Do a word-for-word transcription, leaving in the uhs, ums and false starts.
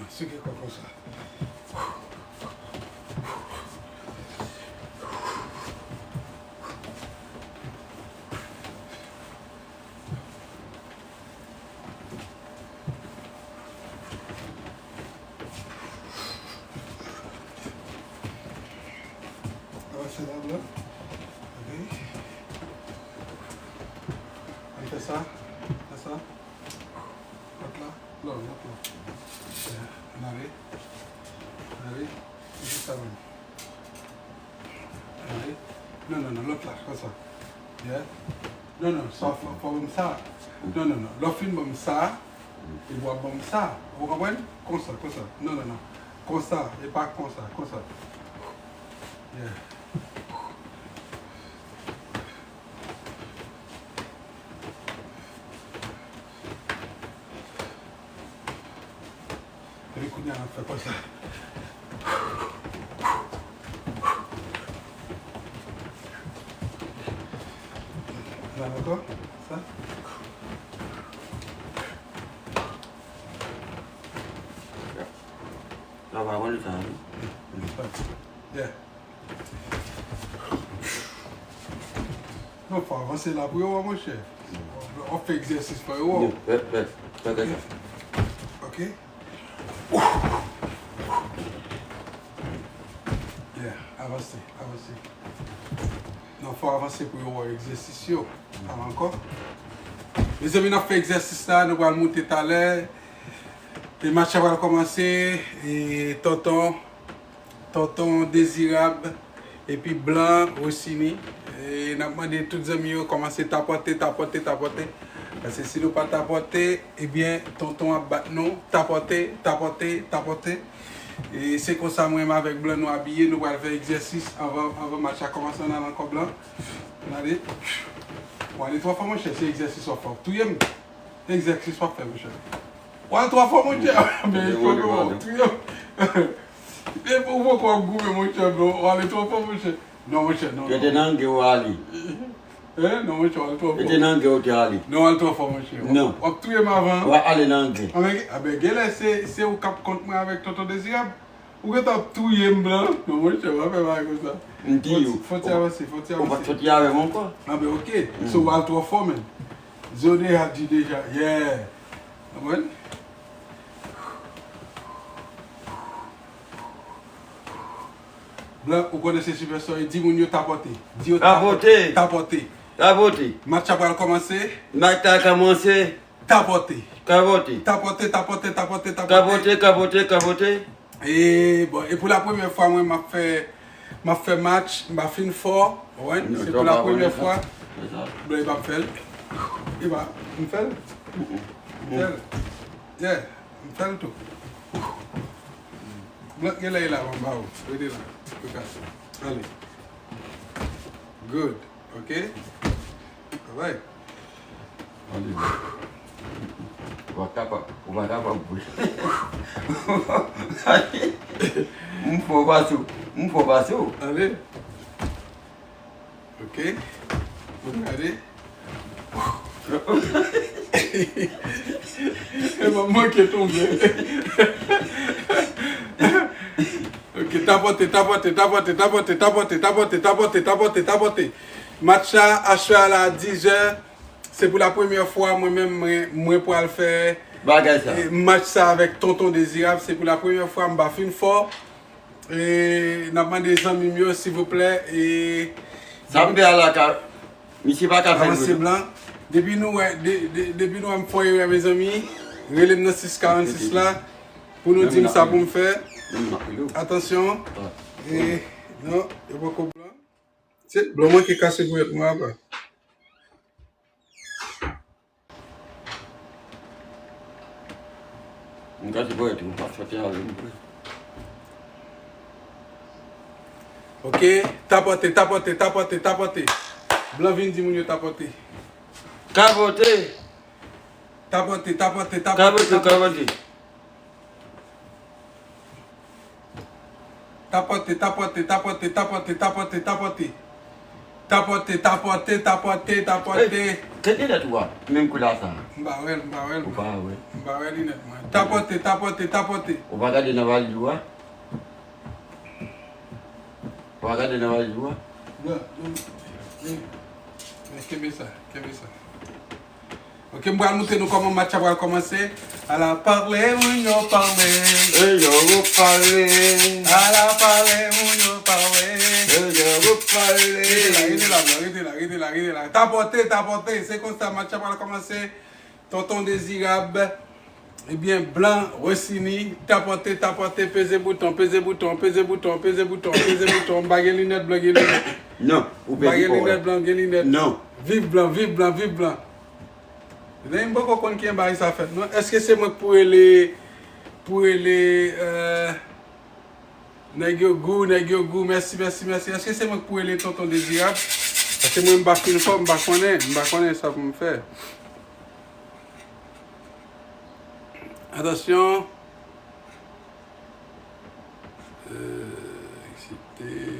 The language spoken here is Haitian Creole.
Seke kò konsa. Avanse la, blan. Ok. Ann fè sa. Fè sa. Lòt la. Non, lòt la. Yeah. Ann ale. Ann ale. Jis sa menm. Ann ale. Non, non, non, lòt la. Konsa. Yeah. Non, non, sa fò, fò ban m sa. Non, non, non. Lè w fin ban m sa, epi w ap ban m sa. Ou konprann? Konsa, konsa. Non, non, non. Konsa, e pa konsa, konsa. Yeah. Epi kounye a n ap fè konsa. Ann al ankò, sa. Sa va konn sa, wi. Yeah. Non, fò avanse la pou yo wè, monchè. W ap fè egzèsis fò yo wè. Non, fè, fè, fè kèk sa. Ok. Yeah, avanse, avanse. Non, fò avanse pou yo wè egzèsis yo. Al ankò. Mezanmi, n ap fè egzèsis la, nou pral moute talè. E match la pral kòmanse. E tonton, tonton Dezirab, epi Blan Rosini. E n ap mande tout zanmi yo kòmanse tapòte, tapòte, tapòte. Paske si nou pa tapòte, ebyen, tonton ap bat nou. Tapòte, tapòte, tapòte. E se konsa mwen menm avèk Blan nou abiye, nou pral fè egzèsis anvan, anvan match la kòmanse, ann al ankò Blan. Ann ale. W ale twò fò, monchè, se egzèsis w ap fè. W ap touye m. Egzèsis w ap fè, monchè. W al twò fò, monchè. Men, w touye m. E pou w poko ap goumen, monchè, men w ale twò fò, monchè. Non, monchè, non, non. Rete nan gen w ale. Eh, non, monchè, w al twò fò. Rete nan gen w te ale. Non, w al twò fò, monchè. Non. W ap touye m avan. W a ale nan gen. Anben, anben, genlè se, se ou k ap kont mwen avèk tonton Dezirab. Ou gentan ap touye m, Blan. Non, monchè, w ap fè bagay konsa. M di w. Fò ti avanse, fò ti avanse. Ou pa t soti avè m ankò. Anben, ok. So, w al twò fò, menm. Zode a di deja. Yeah. Konprann? Blan, ou konnen se sipèsta, di moun yo tapòte. Di yo tapòte. Tapòte. Tapòte. Tapòte. Match la pral kòmanse. Match la kòmanse. Tapòte. Tapòte. Tapòte, tapòte, tapòte, tapòte. Tapòte, tapòte, tapòte. E, bon, e pou la premyè fwa, mwen, m ap fè, m ap fè match, m pa fin fò. Ou konprann? Se pou la premyè fwa. Blan, e pa m fè l. E pa m fè l. M fè l. Yeah. M fè l tou. Blan, genlè e la, m ba ou. Rete la. Rete la. Ale. Good. Ok? Alright. Ale. Ou pa kapab, ou pa kapab bouche. M fò pase w, m fò pase w. Ale. Ok. Mwen gade. E mwen manke tonbe. Ok, tapòte, tapòte, tapòte, tapòte, tapòte, tapòte, tapòte, tapòte, tapòte. Match la, aswè a la, dizè, se pou la premyè fwa, mwen menm, mwen, mwen pral fè bagay sa. E, match sa avèk Tonton Dezirab, se pou la premyè fwa, m pa fin fò. E, n ap mande zanmi m yo, silvouplè, e, sa m fè a la ka, misye pa ka fè avanse blan. Depi nou wè, de, de, depi nou wè m fè yon erè, mezanmi, rele m nan sis karannsis la, pou nou di m sa pou m fè. Atansyon. E, non, yo poko blan. Se blan mwen ki kase pou yèt mwen apa. M ka di bò etou, m pa sòti avè m vre. Ok, tapòte, tapòte, tapòte, tapòte. Blan vin di moun yo tapòte. Kapote. Tapòte, tapòte, tapòte, tapòte, tapòte. Tapòte, tapòte, tapòte, tapòte, tapòte, tapòte. Tapòte, tapòte, tapòte, tapòte. Kèt linèt ou a? Menm koulè sa. M pa wè l, m pa wè l. Ou pa wè? M pa wè linèt mwen. Tapòte, tapòte, tapòte. Ou pa gade nan valiz ou a? Ou pa gade nan valiz ou a? Non, non. Men, men kenbe sa, kenbe sa. Ok, m pral montre nou kòman match la pral kòmanse. Ala pale, moun yo pale. E yo pale. Ala pale, moun yo pale. E yo pale. Rete la, rete la, blan, rete la, rete la, rete la. Tapòte, tapòte, se konsa match la pral kòmanse. Tonton Dezirab, ebyen, blan, Rosini, tapòte, tapòte, peze bouton, peze bouton, peze bouton, peze bouton, peze bouton. M pa gen linèt, blan gen linèt. Non, ou pèdi kò w la. M pa gen linèt, blan gen linèt. Non. Viv blan, viv blan, viv blan. Men m poko konn kijan bagay sa fèt non. Èske se mwen k pou rele, pou rele, euh, nèg yo gou, nèg yo gou, mèsi, mèsi, mèsi. Èske se mwen k pou rele Tonton Dezirab? Paske mwen m pa fin fò, m pa konnen, m pa konnen sa pou m fè. Atansyon. Euh, aksepte.